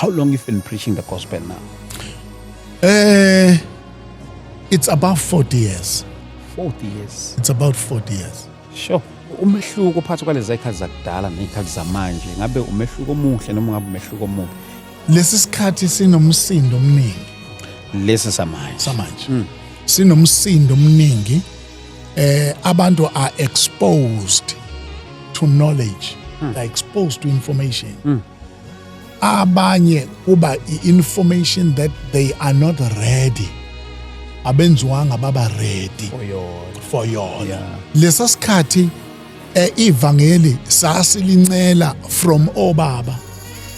How long you've been preaching the gospel now? It's about 40 years. 40 years. It's about 40 years. Sure. Umehluko phakathi kwalezi zikhathi zakudala nezikhathi zamanje, ngabe umehluko omuhle noma ngabe umehluko omubi? Lesi sikhathi sinomsindo omningi. Lesi samanje. Samanje. Sinomsindo omningi. Abantu are exposed to knowledge. They're exposed to information. Abanye kuba i-information that they are not ready. Abenziwanga baba ready For yona. For yona. Lesa sikhathi ivangeli sasilincela from obaba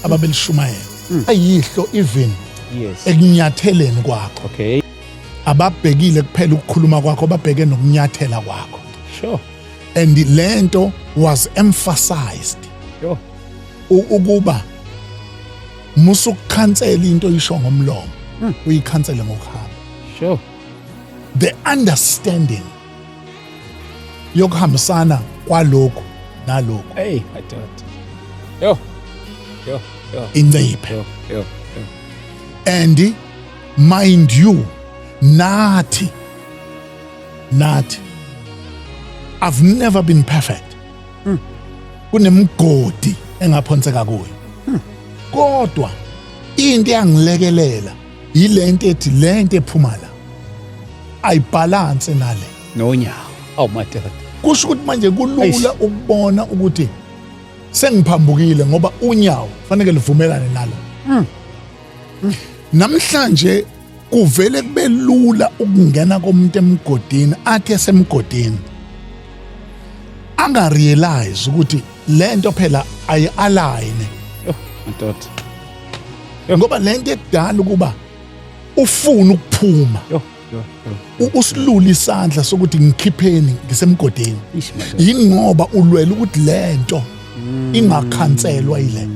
ababelishumayela. Ayihlo even ekunyatheleni kwakho. Ababhekile kuphela ukukhuluma kwakho, babheke nokunyathela kwakho. And lento was emphasized ukuba musukukhansela into oyisho ngomlomo, uyikhansele ngokuhamba. The understanding yokuhambisana kwalokhu nalokhu Hey, madoda. Yo. Yo. Yo. inciphe. Yo. Yo. Yo. And mind you, nathi I've never been perfect. Kunemigodi engaphonseka kuyo, kodwa into eyangilekelela yilento ethi lento ephuma la ayibalance nale. Nonyawo. Oh, madoda. Kusho ukuthi manje kulula Eish. ukubona ukuthi sengiphambukile, ngoba unyawo fanele livumelane nalo. Namhlanje kuvele kube lula ukungena komuntu emgodini, athi esemgodini angarealize ukuthi lento phela ayi-align. Yo, madoda. Ngoba lento edala ukuba ufune ukuphuma, Yo. Yo. Yo. usilula isandla sokuthi ngikhipheni, ngisemgodini, Ish, madoda. yingoba ulwela ukuthi lento ingakhanselwa yile.